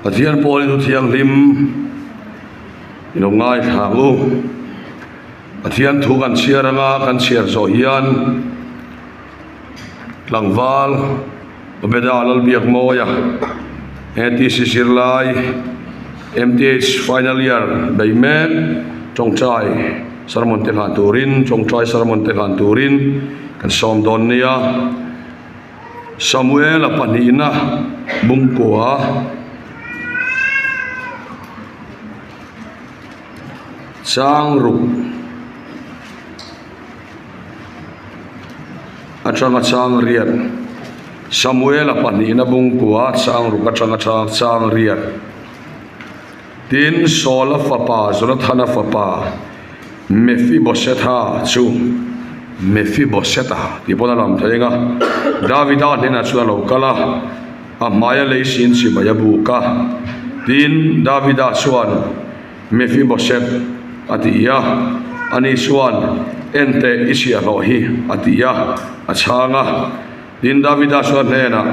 Pathian pawlin thu thianghlim i lo ngaithla ang u. Pathian thu kan chhiar anga kan chhiar zawh hian tlangval Obeda Lalbiakmawia ATC zirlai MTH final year bei mek tawngtai sermon te hlan turin tawngtai sermon te hlan turin kan sawm dawn nia. Samuela pahnihna bungkua chang ruk atanga chang riat Samuela pahnihna bungkua chang ruk atanga chang chang riat tin Saula fapa Jonathana fapa Mephibosetha chu Mephiboseta tih pawn a lam thei ang a, Davida hnenah chuan a lo kal a, a hmaia lei sin chibai a buk a. Tin, Davida chuan Mephiboset a ti a, ani chuan, En teh, i chhiahhlawh hi, a ti a, a chhang a. Tin, Davida chuan hnenah,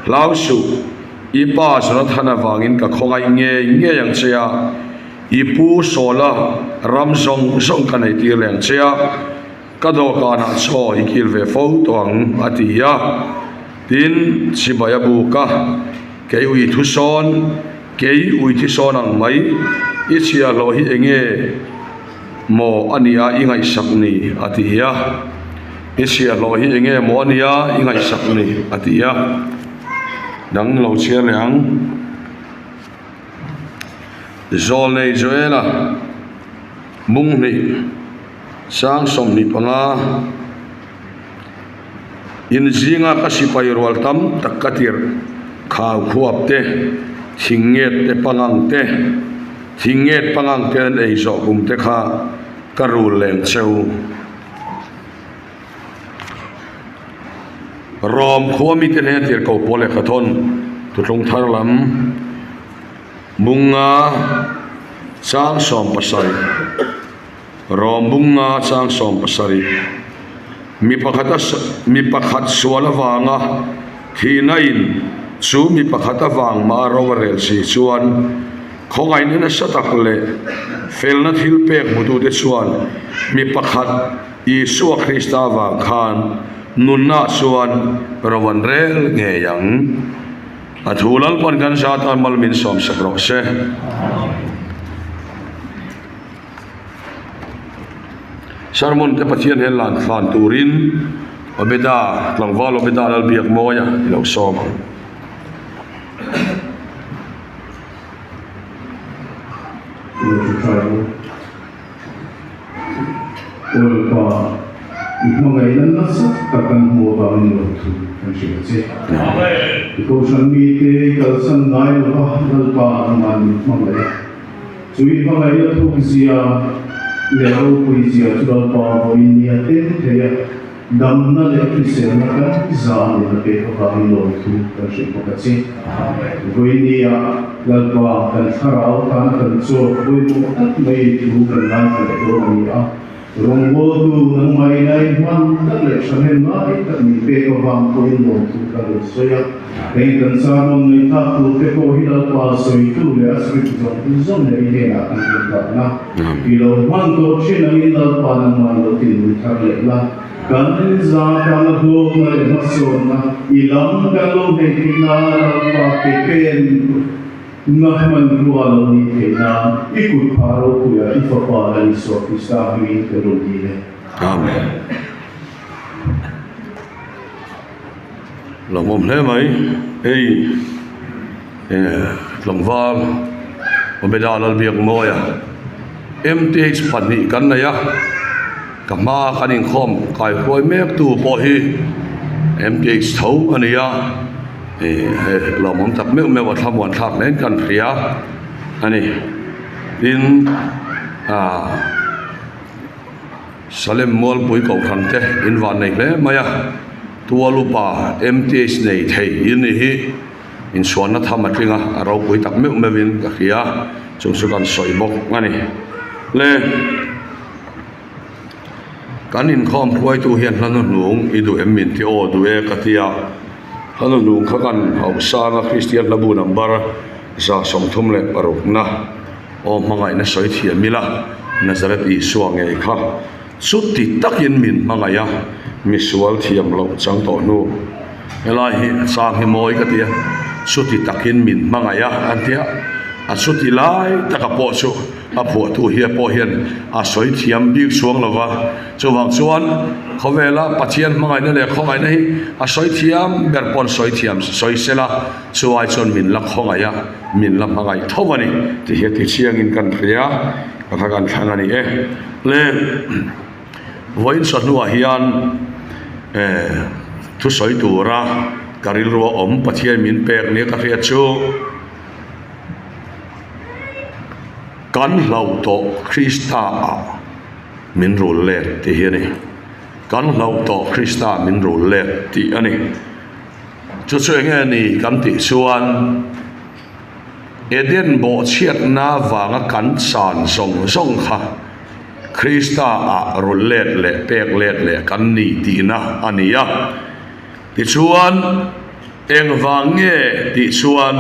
Hlau suh, i pa Jonathana vangin ka khawngaih ngei ngei ang che a, I pu Sawla ram zawng zawng ka nei tir leng che a, ka dawhkanah chaw i kil ve fo tawh ang, a ti a. Tin, chibai a buk a, Kei ui thu sawn, kei ui thi sawn ang mai, i chhiahhlawh hi enge maw a nia i ngaihsak ni? a ti a. I chhiahhlawh hi enge maw a nia i ngaihsak ni? a ti a. Dang lo chhiar leh ang. Zawlnei Joela Bunghnih sang 25 inzinga ka sipai rual tam tak ka tirh khau khuap te, thing nget te pangang te, thing nget pangang te an ei zawh kum te kha ka rul leng cheu. Rom khua mite hnena tirhkoh pawl lehkha thawn thuthlung thar lam bunga chang 70 Rom bunga chang 70 mi pakhat a mi pakhat sual avanga thihna in chu mi pakhat avang mah a ro a rel si chuan khawngaihna nasa tak leh felna thil pek hmutute chuan mi pakhat Isua Krista vang khan nunna chuan ro an rel ngei ang. A thu Lalpan kan za tan mal min sawmsak rawh se. Sermon te Pathian hian lan thlan turin Obeda, tlangval Obeda Lalbiakmawia i lo sawm ang. Lalpa, i hmangaihna nasa tak kan hmuh avangin lawmthu kan hrilh a che. I kohhran mite i kalsan ngai lova Lalpa nangmah min hmangaih a. Chu i hmangaihna thukzia leh ropuizia chu Lalpa vawiin nia tel thei a. Damna leh hriselna kan za nen a pek avangin lawmthu kan hrilh bawk a che. Vawinia Lalpa kan thlarau tana kan chaw pawimawh tak mai thu kan ngaithla leh dawn a ni a. Rawngbawltu nangmah ina i hman tak leh thahnem ngai tak min pek avang pawhin lawmthu kan rawn sawi a. Heng kan sermon ngaihthlak tur te pawh hi Lalpa sawitu leh a script zawng zawng leh i hnenah kan rawn dahna. I lo hman tawh thin angin Lalpa nangmah i lo tinui thar leh la. Kan za tana hlawkna leh hmasawnna i lam kan lo hneih theih nan Lalpa ke pen na hmanrua lo nih theih nan i kut phah ropuia i Fapa Lal Isua Krista hmingin ka rawn dil e. Amen. Lawmawm hle mai hei tlangval Obeda Lalbiakmawia MTH pahnih kan nei a ka hma kan inkhawm kaihruai mek tu pawh hi MTH tho a ni a hei lawmawm tak meuh meuh a thlamuan thlak hle in kan hria a ni tin ah. Salem Mualpui Kohhran te in van nei hle mai a, Tual upa MTH nei thei in ni hi insuanna tham a tling a, a ropui tak meuh meuh in ka hria, chung chu kan sawi bawk a ni. Le kan inkhawm hruaitu hian hla hnuhnung i duh em min ti aw duh e ka ti a, hla hnuhnung kha kan hauhsang a Kristian hlabu number. 136 na aw hmangaihna sawi thiam ila Nazareth Isua ngei kha chuti takin min hmangaih a, misual thiam loh chang tawh hnu. Helai hi a chang hi mawi ka ti a, chuti takin min hmangaih a an ti a, a chuti lai taka pawh chu a phuahtu hi pawh hian a sawi thiam bik chhuang lo va, chuvang chuan khawvela Pathian hmangaihna leh khawngaihna hi a sawi thiam ber pawn sawi thiam sawi sela chu ai chuan min la khawngaih a, min la hmangaih tho a ni tih hi a ti chiangin kan hria ka kha kan thlang a ni e. Le vawiin chawhnuah hian eh thusawi tura ka rilru a awm Pathian min pek nia ka hriat chu. Kan hlauh tawh Krista ah min rul let tih hi a ni. Kan hlauh tawh Krista ah min rul let tih a ni. Chu chu enge ni kan tih chuan Eden bawhchhiatna vanga kan chan zawng zawng kha Krista ah rul let leh pek let leh kan ni tihna a ni a. Tichuan. Engvang nge tih chuan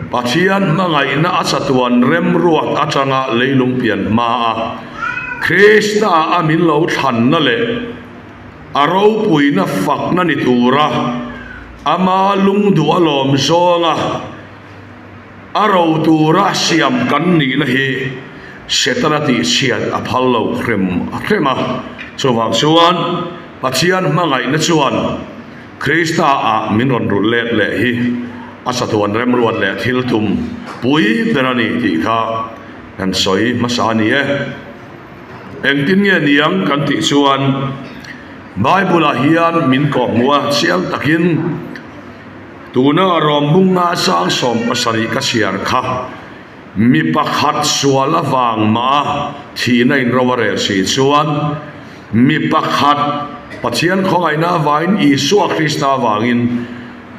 Pathian hmangaihna a chatuan remruat atanga leilung pian hma a Krista a min lo thlanna leh a ropuina fakna ni tura ama lungduh a lawm zawnga a ro tura siam kan nihna hi Setana tihchhiat a phal lo hrem hrem a. Chuvang chuan Pathian hmangaihna chuan Krista ah min rawn rulh let leh hi a chatuan remruat leh thil tum pui ber a ni tih kha kan sawi hmasa a ni e. Engtin nge niang kan tih chuan Bible ah hian min kawhhmuh a chiang takin tuna rawmbung nga sang 70 ka chhiar kha Mi pakhat sual avang mah a thihna in ro a rel si chuan mi pakhat Pathian khawngaihna avangin Isua Krista avangin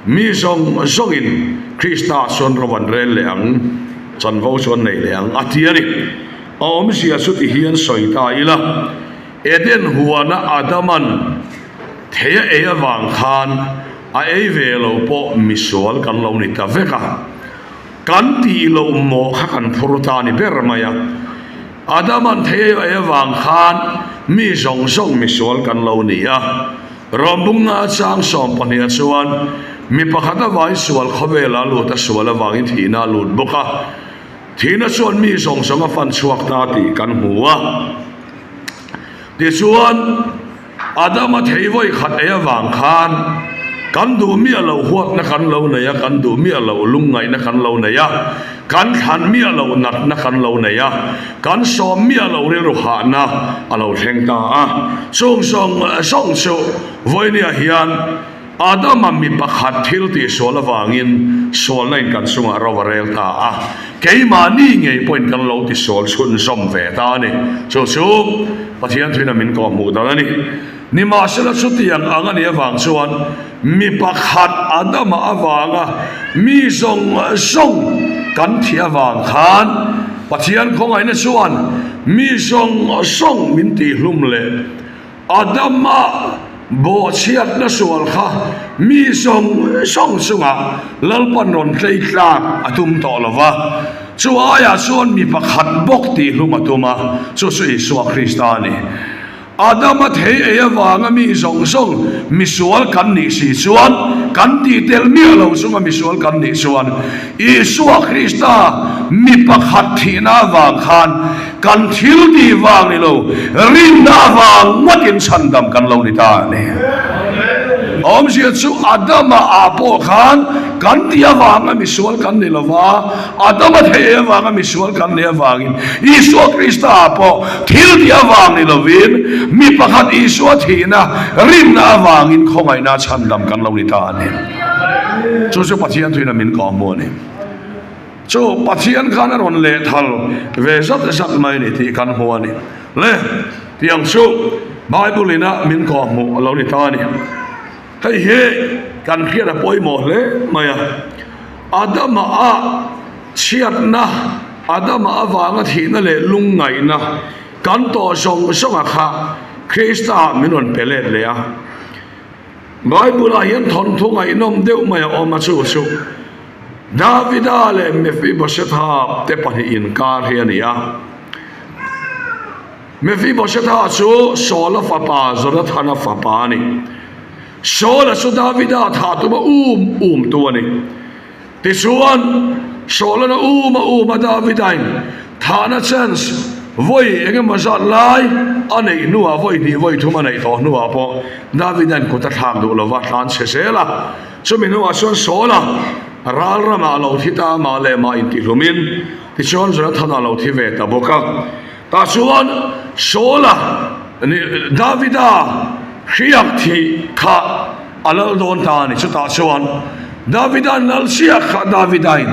mi zawng zawngin Krista chuan ro an rel leh ang, chanvo chu an nei leh ang a ti a ni. A awmzia chu ti hian sawi ta ila, Eden huana Adaman thei a ei avang khan a ei ve lo pawh misual kan lo ni ta vek a. Kan tih loh mawh kha kan phur ta ni ber mai a. Adaman thei ei avang khan mi zawng zawng misual kan lo ni a. Rawmbunga chang 12 ah chuan mi pakhat avangin sual khawvel a lut a, sual avangin thihna a lut bawk a. Thihna chuan mi zawng zawng a fan chhuak ta tih kan hmu a. Tichuan. Adama thei vawi khat ei avang khan kan duh miah loh huatna kan lo nei a, kan duh miah loh lungngaihna kan lo nei a, kan thlan miah loh natna kan lo nei a, kan sawm miah loh rilru hahna a lo thleng ta a. Chung zawng zawng chu vawinia hian Adama mi pakhat thil tihsual avangin sualna in kan chungah ro a rel ta a, keimahni ngei pawhin kan lo tisual chhunzawm ve ta a ni. Chu chu Pathian thuin a min kawhhmuh dan a ni. Nimahsela chutiang ang a nih avang chuan mi pakhat Adama avanga mi zawng zawng kan thih avang khan Pathian khawngaihna chuan mi zawng zawng min tihhlum leh Adama bawhchhiatna sual kha mi zawng zawng chungah Lalpan rawn tlei tlak a tum tawh lo va, chu aiah chuan mi pakhat bawk tihhlum a tum a, chu chu Isua Krista a ni. Adama thei ei avanga mi zawng zawng misual kan nih si chuan, kan tih tel miah lo chunga misual kan nih chuan, Isua Krista mi pakhat thihna avang khan Kan thil tih vang ni lo, rinna avang ngawtin chhandam kan lo ni ta a ni. Awmzia chu Adama ah pawh khan kan tih avanga misual kan ni lo va, Adama thei avanga misual kan nih avangin Isua Krista ah pawh thil tih avang ni lovin mi pakhat Isua thihna rinna avangin khawngaihna chhandam kan lo ni ta a ni. Chu chu Pathian thuin a min kawhhmuh a ni. Chu Pathian khan a rawn lehthal ve zat zat mai ni tih kan hmu a ni. Le, tiang chu Bible ina min kawhhmuh a lo ni ta a ni. Hei hi kan hriat a pawimawh hle mai a. Adama a chhiatna, Adama avanga thihna leh lungngaihna kan tawh zawng zawnga kha Krista ah min rawn pe let leh a. Bible ah hian thawnthu ngaihnawm deuh mai a awm a, chu chu. Davida leh Mephibosetha te pahnih inkar hi a ni a. Mephibosetha chu Saula fapa Jonathana fapa a ni. Saula chu Davida thah tuma um um tu a ni. Tichuan, Saula'n a um a um a Davidain thahna chance vawi eng emaw zat lai a neih hnuah vawi hnih vawi thum a neih tawh hnuah pawh Davidain kut a thlak duh lova tlan chhe zel a. Chumi hnuah chuan Saula ral ramah a lo thi ta a, mah leh mah intihlumin tichuan Jonathana a lo thi ve ta bawk a. Tah chuan Saula Davida hriak thih kha a lal dawn ta a ni. Chutah chuan Davida'n lal chiah kha Davidain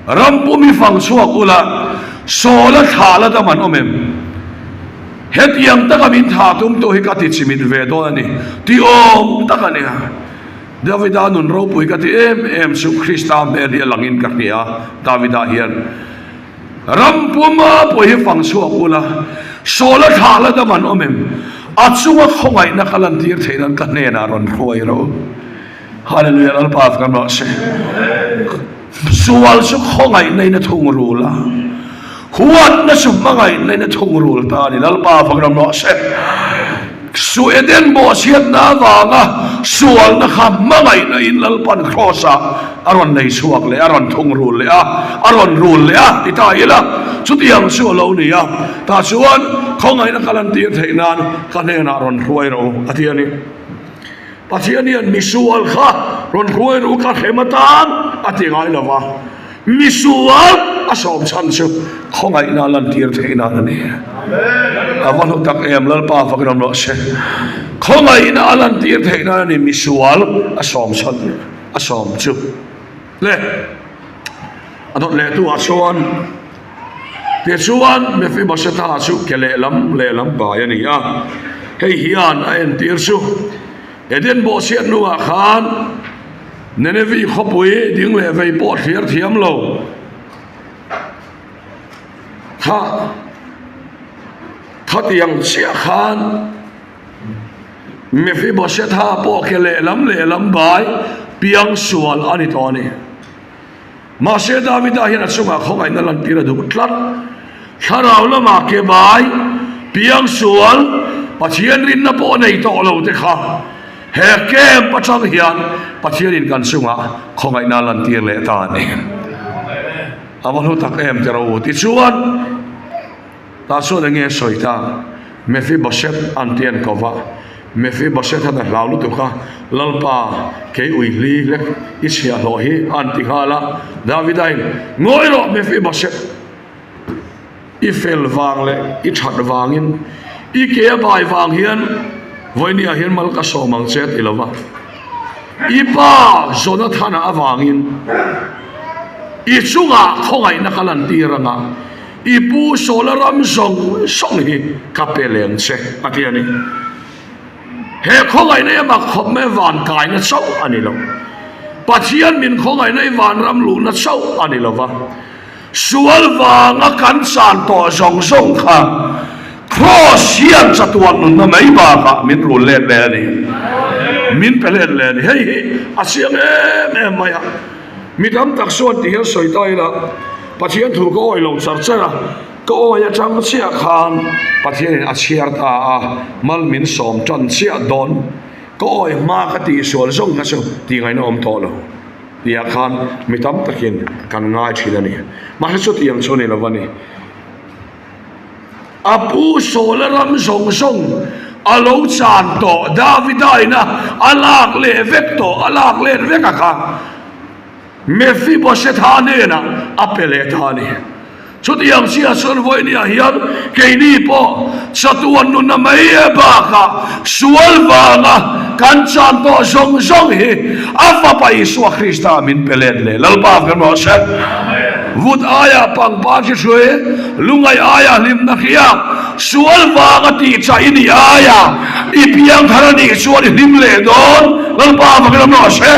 ram pum hi fang chhuak ula, Saula thlah la dam an awm em? Hetiang taka min thah tumtu hi ka ti chimit ve dawn a ni ti awm tak a nia. Davida nun ropui ka ti em em chu Krista hmel hi a langin ka hria Davida hian. Ram puma pawh hi fang chhuak ula, Saula thlah la dam an awm em? A chunga khawngaihna ka lantir theih nan ka hnenah rawn hruai rawh u. Hallelujah Lalpa kan rawh se. Sual chu khawngaihna in a thungrul a, huatna chu hmangaihna in a thungrul ta a ni. Lalpa fak ram rawh se. Su Eden bawhchhiatna avanga sualna kha hmangaihna in Lalpan Kraws ah a rawn nei chhuak leh a, a rawn thungrul leh a, a rawn rul leh a ti ta ila, chutiang chu a lo ni a, tah chuan khawngaihna ka lantir theih nan ka hnenah rawn hruai rawh u a ti a ni. Pathian hian misual kha rawn hruai rawh u ka hrem atan a ti ngai lo va. Misual a sawm chhan chu khawngaihna lantir theih nan a ni. A va hlu tak em, Lalpa fak ram rawh se. Khawngaihna a lantir theih nan a ni, misual a sawm chhan a sawm chu. Le a dawt leh tu ah chuan tichuan Mephibosetha chu ke lehlam lehlam bai a ni a, hei hian a entir chu Eden bawhchhiat hnuah khan Nenevi khawpui ding leh vei pawh thlir thiam lo. Kha khatiang chiah khan Mephibosetha pawh ke lehlam lehlam bai piang sual a ni tawh a ni. Mahse Davida hian a chungah khawngaihna lantir a duh tlat. Thlarau lamah ke bai, piang sual, Pathian rinna pawh nei tawh lo te kha he camp atang hian Pathianin kan chungah khawngaihna lantir leh ta a ni. A va hlu tak em tiraw u? Tichuan. Tah chuan eng nge sawi ta? Mephibosheth an ti an ko va. Mephibosheth an a hlau lutuk a, Lalpa, kei ui hli hlek i chhiahhlawh hi an ti nghal a. Davida in, Ngawi rawh Mephibosheth, i fel vang leh i that vangin, i ke a bai vang hian vawinia hian mal ka sawm ang che a ti lo va. I pa Jonathana avangin i chungah khawngaihna ka lantir anga, I pu Sawla ram zawng zawng hi ka pe leng che a ti a ni. He khawngaihna hi a mak khawp mai, van kaina chauh a ni lo. Pathian min khawngaihna hi vanram luhna chauh a ni lo va. Sual vanga kan chan tawh zawng zawng kha Kraws hian chatuan nunna mai bakah min rul let leh a ni. Min pe let leh a ni. Hei hi a chiang em em mai a. Mi tam tak chuan ti hian sawi ta ila, Pathian thu ka awi lo char char a, ka awi atang chiah khan Pathianin a chhiar ta a, mal min sawm tan chiah dawn, ka awi hma ka tihsual zawng kha chu tih ngaihna awm tawh lo tihah khan mi tam takin kan ngai thin a ni. Mahse chutiang chu a ni lo va ni. A pu Saula ram zawng zawng a lo chan tawh, Davida ina a lak leh vek tawh, a lak let vek a kha Mephibosetha hnenah a pe leh ta a ni. Chutiang chiah chuan vawinia hian keini pawh chatuan nunna mai bakah sual vanga kan chan tawh zawng zawng hi a Fapa Isua Krista min pe let leh. Lalpa kan rawh se. Vut aia pangpar chi hrui, lungaih aia hlimna hria, sual vanga tih chah i nih aia i piang thar a nih chuan i hlim leh dawn, Lalpa avangin awm rawh se.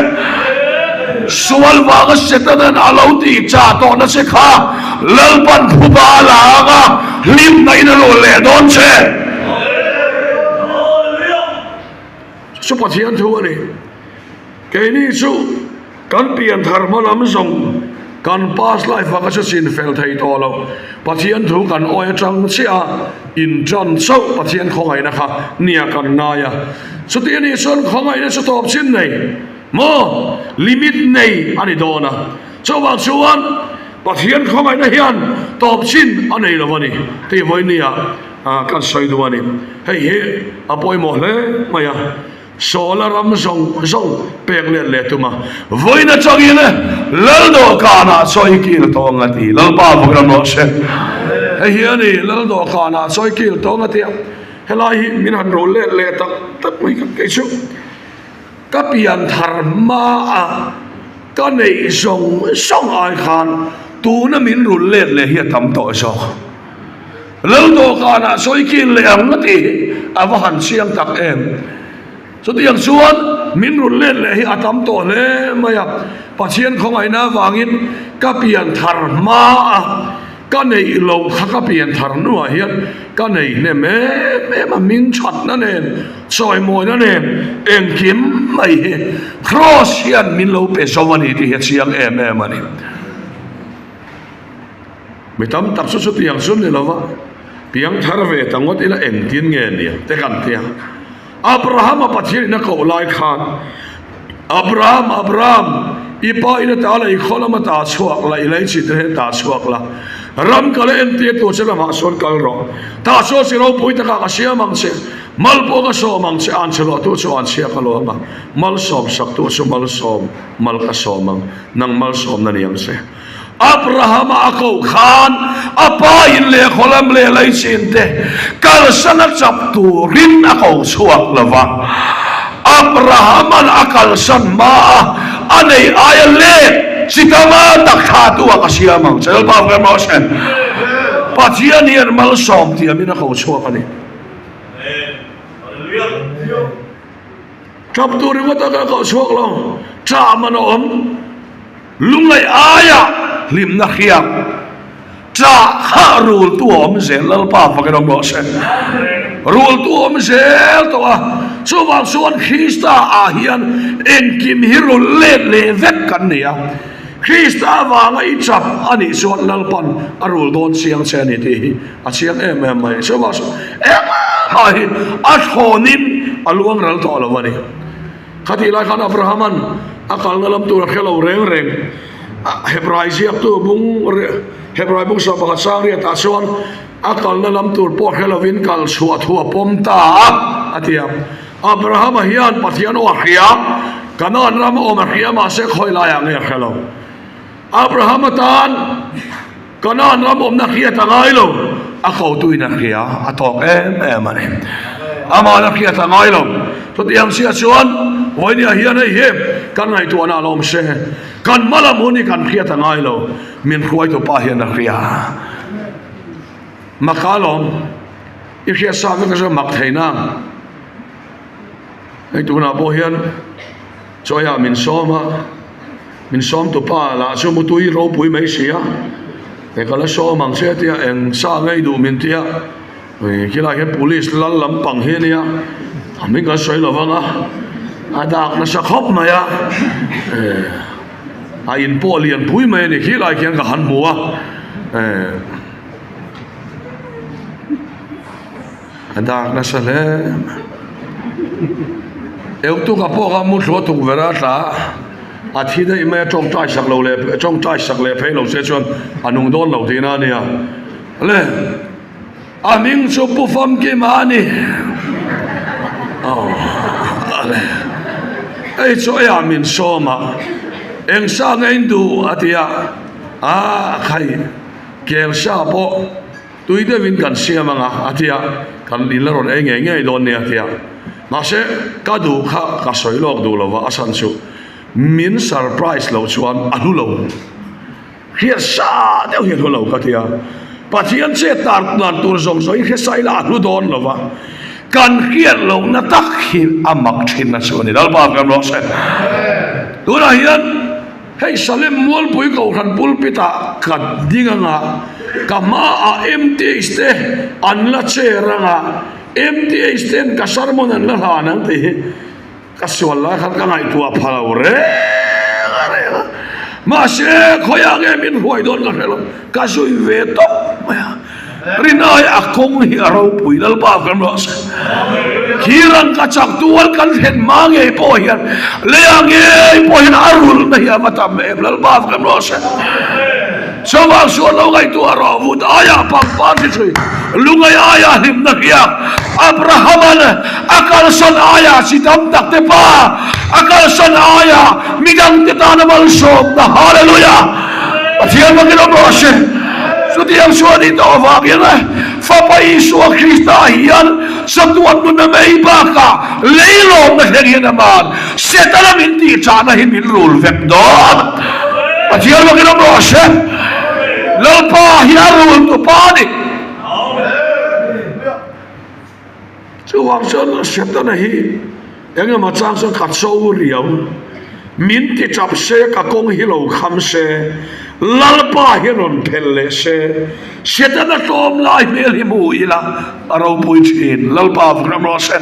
Sual vanga Setanan a lo tih chah tawhna che kha Lalpan phuba a la ang a, hlimna in a rawn leh dawn che. Chu Pathian thu a ni. Keini chu. Kan pianthar hma lam zawng kan past life ah ka chu chin fel thei tawh lo. Pathian thu kan awi atang chiah a, in tan chauh Pathian khawngaihna kha nia kan ngai a. Chuti anih chuan khawngaihna chu tawp chin nei maw limit nei a ni dawn a. Chuvang chuan Pathian khawngaihna hian tawp chin a nei lo a ni tih vawinia kan sawi duh a ni. Hei hi a pawimawh hle mai a. Sawla ram zawng zawng pek let leh tum a, vawiin atangin Lal dawhkanah chawi kil tawng a ti. Lalpa vawk ram rawh se. Hei hi a ni, Lal dawhkanah chawi kil tawng a ti a, helai hi min han rul let leh tak tak mai kha kei chu ka pian thar hmaa ka neih zawng zawng ai khan tuna min rul let leh hi a tam tawh zawk. Lal dawhkanah sawi kin leh ang a tih hi a va han chiang tak em. Chutiang chuan min run let leh hi a tam tawh hle mai a, Pathian khawngaihna avangin ka pian thar hma a, ka neih loh kha ka pian thar hnuah hian ka nei hnem em em a, min thatna nen, chawimawina nen engkim mai hi Kraws hian min lo pe zo a ni tih hi a chiang em em a ni. Mi tam tak chu chutiang chu ni lova, piang thar ve ta ngawt ila engtin nge nia te kan ti a. Abrahama Pathian in a koh lai khan, Abraham, Abraham, i pa in ata la i khaw lama ta chhuak la, i lei chhit te hian ta chhuak la, ram ka la entir tur che lamah sawn kal rawh. Tah chuan chi ropui takah ka siam ang che, mal pawh ka sawm ang che, an chhe luah tu chu an chhia ka luang a, malsawm sak tu chu malsawm, mal ka sawm ang, nang malsawmna ni ang che. Abrahama a koh khan a pa in leh khawlam leh leichin te kalsan a chap turin a ko chhuak lo va. Abrahama'n a kalsan hma a a neih aia let chi tama tak thla tu ah ka siam ang che. Lalpa vem rawh se. Pathian hian malsawm tiamin a ko chhuak a ni. Tap tur ringawt a ka koh chhuak lo, ṭah man a awm. Lungngaih aia hlimna hriak, ṭah kha rultu a awm zel, Lalpa fakin awm rawh se. Rultu a awm zel tawh a, chuvang chuan Krista ah hian engkim hi rul let leh vek kan ni a. Krista avanga i ṭap a nih chuan Lalpan a rul dawn chiang che a ni tih hi a chiang em em mai. Chuvang chuan engmah hi a thlawnin a luang ral tawh lo a ni. Khatih lai khan Abrahama'n a kalna lam tur a hre lo reng reng. Hebrai ziaktu bung Hebrai bung 11 sang riatah chuan a kalna lam tur pawh hre lovin kal chhuah thu a pawm ta a, a ti a. Abrahama hian Pathian aw a hria, Kanaan ram a awm a hria mahse khawi laiah nge a hre lo. Abrahama tan Kanaan ram awmna hriat a ngai lo, a kotuin a hria, a tawk em em a ni. Ama'n a hriat a ngai lo. Chutiang chiah chuan vawinia hian hei hi kan ngaihtuahna a la awm se, kan hma lam hun hi kan hriat a ngai lo, min hruaitu pa hian a hria. Maka lawm, i hriat sa vek a mak thei nang. Hei tunah pawh hian chawiah min sawm a, min sawm tu pa lah chu mutui ropui mai si a, e ka la sawm ang che tia eng sa ngei duh min tia, khilai hian police lal lampang hi a nia, a hming kan sawi lo vang a, a dak nasa khawp mai a, a in pawh lian pui mai a ni khilai khian ka han hmu a, A dak nasa hle mai. Eutuka pawh kha muthlu a tukverh a tla a, a thi daih mai a, tawngtai sak lo leh tawngtai sak leh phei lo se chuan a nung dawn lo tihna a nia. Le a hming chu Pu Famkima a ni. Aw le hei chu eiah min sawm a, eng sa nge in duh a ti a, a khai kelsa pawh Tui deuhin kan siam ang a, a ti a, kan in la rawn ei ngei ngei dawn nia a ti a. Mahse, ka duh kha ka sawi lawk duh lo va, a chhan chu min surprise loh chuan a hlu lo. Hriat sa deuh hi a hlu lo ka ti a. Pathian chet tar dan tur zawng zawng hi hre sa ila a hlu dawn lo va, kan hriat lohna tak hi a mak thin a chu a ni. Lalpa kan rawh se. Tunah hian. Hei Salem Mualpui Kohhran pulpit ah ka ding anga, ka hmaah MTH te an la chair anga, MTH ten ka sermon an la hlan ang tih hi ka sual lai khan ka ngaihtuah pha lo reng a ni. Mahse, khawiah nge min hruai dawn ka hre lo, ka zui ve tawp mai a. Rinai a kawng hi a ropui Lalpa kan rawh se. Khi rangka chak tual kan thlen hma ngei pawh hian leiah ngei pawh hian a rulhna hi a va tam em Lalpa kan rawh se. Chuvang sual lo ngaihtuah rawh vut aiah pangpar thi thui lungai aiah hlimna hriak Abraham-a'n a kalsan aiah chi tam tak te pa a kalsan aiah midang te tan a malsawmna Hallelujah Pathian bakin awm rawh se. Chutiang chuan i tawh avangin Fapa Isua Krista hian chatuan nuna mai bakah leilawmna thleng hian a man Setana min tihchahna hi min rul vek dawn. Pathian bakin awm rawh se. Lalpa hi a rul tu pa a ni. Chuvang chuan Setana hi eng emaw chang chuan ka cho riau, min ti tap se, ka kawng hi lo kham se, Lalpa hi rawn phelh leh se, Setana tlawm lai hmel hi hmu ila a ropui thin, Lalpa vukram rawh se.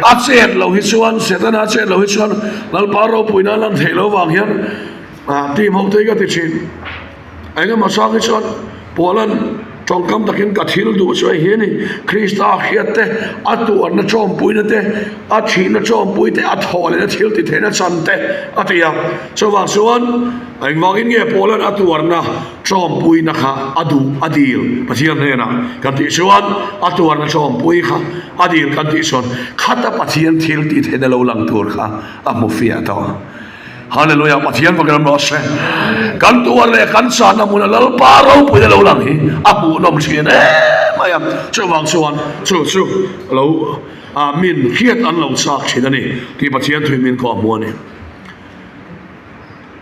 A chet loh hi chuan, Setana a chet loh hi chuan Lalpa ropuina a lan theih loh vang hian team ho te hi ka ti thin. Eng emaw chang hi chuan Paula'n tawngkam takin ka thil duh chu hei hi a ni, Krista hriat te, a tuarna tawmpuina te, a thihna tawmpui te, a thawh lehna thil ti theihna chan te a ti a. Chuvang chuan engvangin nge Paula'n a tuarna tawmpuina kha a duh a dil Pathian hnenah kan tih chuan a tuarna tawmpui kha a dil kan tih chuan khata Pathian thil ti theihna lo lang tur kha a hmu fiah tawh a. Hallelujah Pathian fakin an rawh se. Kan tuar leh kan chahna hmuna Lalpa ropuina lo lang hi a hmuhnawm thin em mai a. Chuvang chuan chu chu lo min hriat an lo chak thin a ni tih Pathian thui min kawh hmu a ni.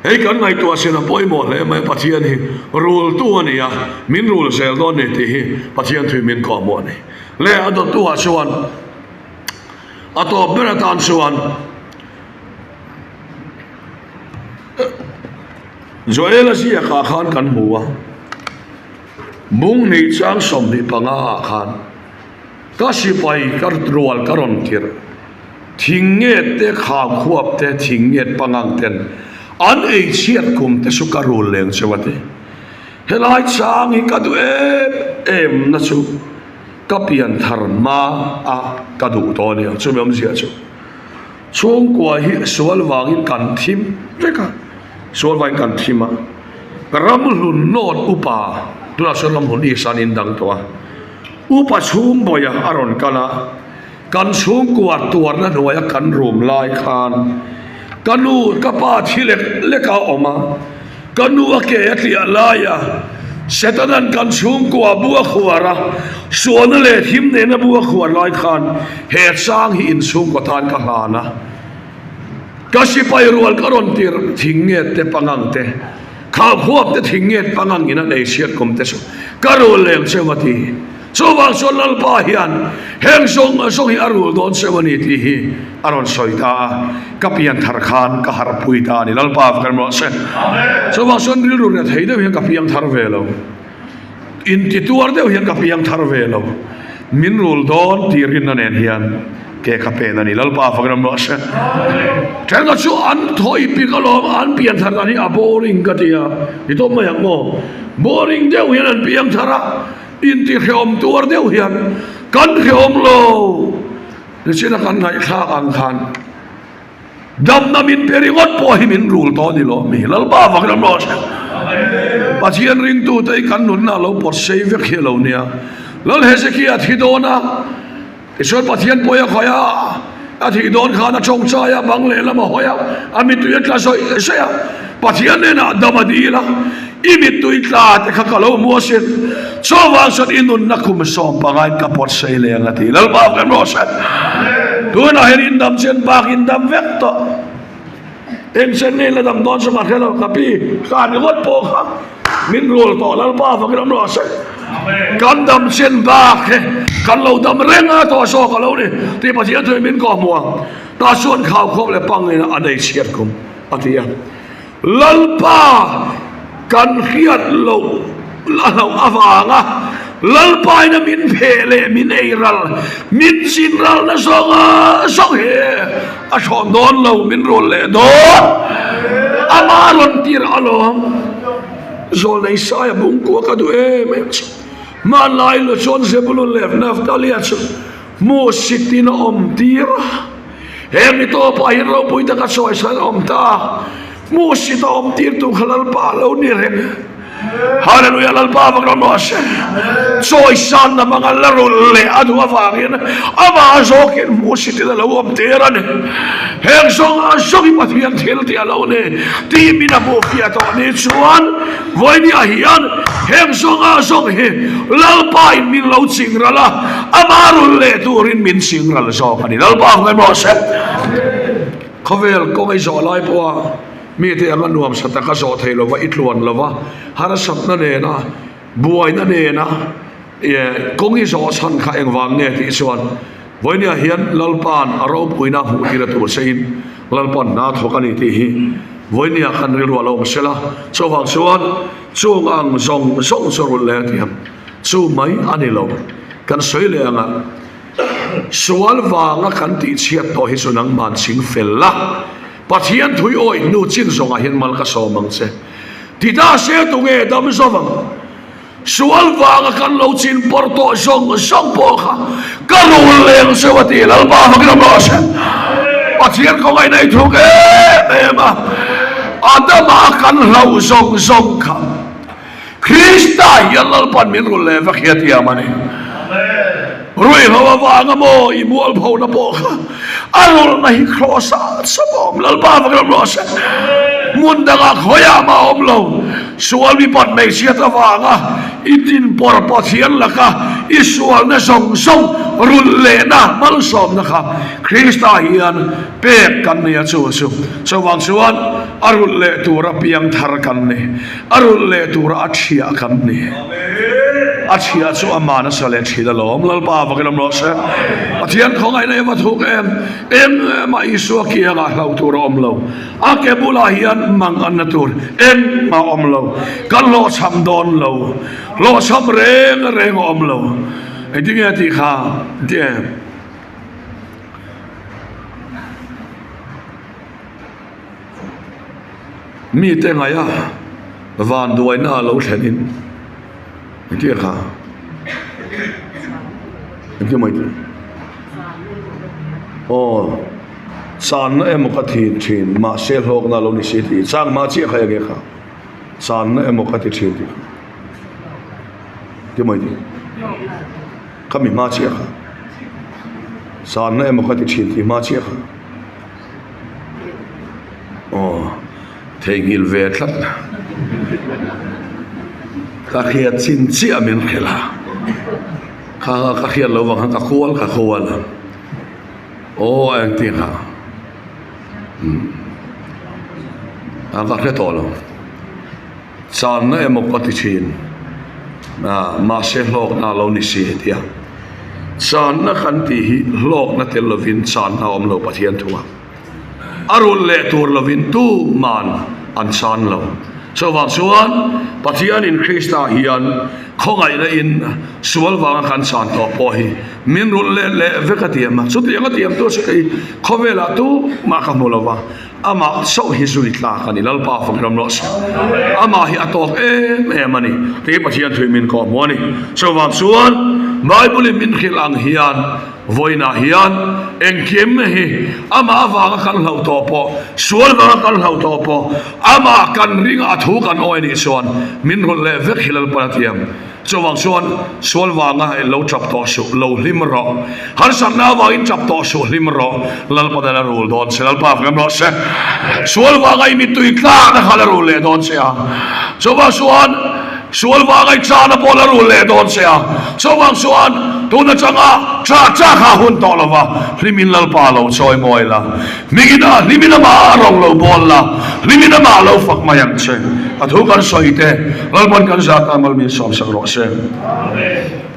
Hei kan ngaihtuah sin a pawimawh hle mai Pathian hi rultu a ni a, min rul zel dawn ni tih hi Pathian thui min kawh hmu a ni. Leh a dawttu ah chuan a tawp ber atan chuan Joela ziakah khan kan hmu a, Bung hnih chang 25 ah khan ka sipai ka rual ka rawn tirh, thing nget te khau khuap te thing nget pangang ten an ei chhiat kum te chu ka rul leng cheu a ti. Helai chang hi ka duh em em na chu ka pian thar hma a ka duh tawh a nia, chumi awmzia chu. Chhungkua hi sual vangin kan thim vek a, sual vangin kan thim a, Ramhlun North upa, tunah chuan Ramhlun East an indang tawh a, upa chhungbawiah a rawn kal a, kan chhungkua tuarna hnuaia kan rum lai khan ka nu, ka pa thi lek lek a awm a, Ka nu a ke a tliah lai a, Setanan kan chhungkua bu a khuar a, sualna leh thim nena bu a khuar lai khan he chang hi inchhungkaw tan ka hlan a. Ka sipai rual ka rawn tirh thing nget te pangang te, khauhuap te thing nget pangang in an ei chhiat kum te chu ka rul lem cheu a ti. Chuvang chuan Lalpa hian heng zawng zawng hi a rul dawn cheu a ni tih hi a rawn sawi ta a, ka pian thar khan ka harhpui ta a ni. Lalpa va kan rawh se. Chuvang chuan rilru ria thei deuh hian ka piang thar ve lo, intituar deuh hian ka piang thar ve lo, min rul dawn tih rinna nen hian ke ka pen a ni. Lalpa va kan rawh se. Thenkhat chu an thawi pik alawm, an pian thar dan hi a boring ka ti a, ni tawp mai ang maw? Boring deuh hian an piang thar a. Intihrehawm tuar deuh hian kan hrehawm lo nichina kan ngaihthlak ang khan damna min pe ringawt pawh hi min rul tawh a ni lo mi Lalpa vak ram rawh se. Pathian ringtute hi kan nunna lo pawt sei vek hi a lo nia. Lal Hezekia thi dawn a. Tichuan Pathian pawi a khawih a, a thih dawn khan a tawngchai a, bang lehlam a hawi a, a mittui a tla zawih zawih a. Pathian hnenah dam a dil a, I mittui tla te kha ka lo hmu asin, chuvang chuan i nunna kum sawm pangain ka pawt sei leng a ti. Lalpa kan rawh se. Tunah hian indam chen bak indam vek tawh. Eng chen nge la dam dawn chu ka hre lo, ka pi ka ringawt pawh kha min rul tawh Lalpa avangin awm rawh se. Kan dam chen bak he kan lo dam reng a tawh zawk a lo ni tih Pathian thuin min kawh hmu a, ta chuan khaukhawp leh pangin a nei chhiat kum a ti a. Lalpa kan hriat loh a hlauh avanga. Lalpaina min pheh leh min ei ral, min chin ralna zawnga zawng hi a thawn dawn lo, min rul leh dawn. Ama rawn tir alawm. Zawlnei Saia bungkua ka duh em em chu. Hmanlai lu chuan Zebulun leh Naphtalia chu hmuhsitin a awm tir a. Heng ni tawpah hian ropui taka chawisan a awm ta. Hmuhsit a awm tirtu kha Lalpa a lo ni reng. Hallelujah Lalpa vak ram rawh se. Chawisanna hmanga la rulh leh a duh avangin amah zawkin hmuhsitin a lo awm tir a ni. Heng zawnga zawng hi Pathian thil tih a lo ni tih min a hmuhfiah tawh ni chuan vawinia hian heng zawnga zawng hi Lalpa in min lo ching ral a, amah rulh leh turin min ching ral zawk a ni. Lalpa vak ram rawh se. Khawvel kawng i zawh lai pawha mite anga nuamsa taka zawh thei lova i tluan lova, harsatna nena buaina nena kawng i zawh chhan kha engvang nge tih chuan vawinia hian Lalpa'n a ropuina hmuh tir a tur chein Lalpa'n hna thawk a ni tih hi vawinia khan rilru a lo awm sela. Chuvang chuan chung ang zawng zawng chu rulh leh a tiam chu mai a ni lo. Kan sawi leh anga. Sual vanga kan tihchhiat tawh hi chu nangman ching fel la, Pathian thui awih hnu chin zawngah hian mal ka sawm ang che. Ti ta se tunge dam zawm ang? Sual vanga kan lo chin pawr tawh zawng zawng pawh kha ka rul leng zeuh a ti Lalpa fakin awm rawh se. Pathian khawngaih nei thuk em em a, Adama kan hlauh zawng zawng kha. Krista hian Lalpan min rulh leh vek hi a tiam a ni. Ruihhlo avanga maw i mualphona pawh kha a rulhna hi Kraws ah chauh a awm. Lalpa vek ram rawh se. Hmun dangah khawiah mah a awm lo. Sual mipat hmeichhiat avanga i tinpawr Pathian laka i sualna zawng zawng rulh lehna malsawmna kha Krista hian pek kan ni a chu chu. Chuvang chuan a rulh leh tura piangthar kan ni. A rulh leh tura a thiah kan ni. A thiah chu ama nasa leh thin alawm. Lalpa vakin awm rawh se. Pathian khawngaihna hi va thuk em? Engmah Isua kiangah hlauh tur a awm lo. A ke bulah hian mang anna tur engmah a awm lo. Kan hlawhchham dawn lo. Hlawhchham reng reng a awm lo. Engtinge a tih kha? Ti em? Mite ngaih a vanduaina a lo thlenin engtin kha engtin mai tih aw channa emaw ka thin thin mahse hlawkna a lo ni si tih chang hma chiah kha enge kha channa emaw ka ti thin tih engtin mai tih kha mi hma chiah kha channa emaw ka ti thin tih hma chiah kha. Aw, theihnghilh ve tlat. Ka hriat chin chiah min hrilh a, kha ka hriat loh vang khan ka kual ka kual a. Aw a engtin ha? Umm, a ka hre tawh lo. Channa emaw ka ti thin a, mahse hlawkna a lo ni si hetia. Channa kan tih hi hlawkna tel lovin channa a awm lo Pathian thunga. A rulh leh tur lovin tuman an chan lo. Chuvang chuan Pathianin Krista hian khawngaihna in sual vanga kan chan tawh pawh hi min rulh leh leh vek a tiam a. Chutiang a tiam tur chu kei khawvelah tumah ka hmu lova. Amah chauh hi zui tlak a ni, Lalpa fak ram rawh se. Amah hi a tawk em em a ni, tih Pathian thui min kawh hmu a ni. Chuvang chuan Bible in min hrilh ang hian vawiinah hian engkim hi amah avanga kan hlauh tawh pawh, sual vanga kan hlauh tawh pawh, amah kan ringa a thu kan awi nih chuan min rulh leh vek hi Lalpan a thiam. Chuvang chuan sual vanga lo tap tawh suh, lo hlim rawh. Harsatna avangin tap tawh suh, hlim rawh. Lalpa dan a rul dawn che, Lalpa hmem rawh se. Sual vanga i mittui tlakna kha la rul leh dawn che a. Chuvang chuan sual vanga i tlakna pawh la rul leh dawn che a. Chuvang chuan tun atanga tla tla kha a hun tawh lova, hlimin Lalpa lo chawi mawi la. Hmingin a hlimin amah a rawng lo bawl la, hlimin amah lo fak mai ang che. A thu kan sawi te, Lalpawn kan zat a, mal min sawmsak rawh se. Amen.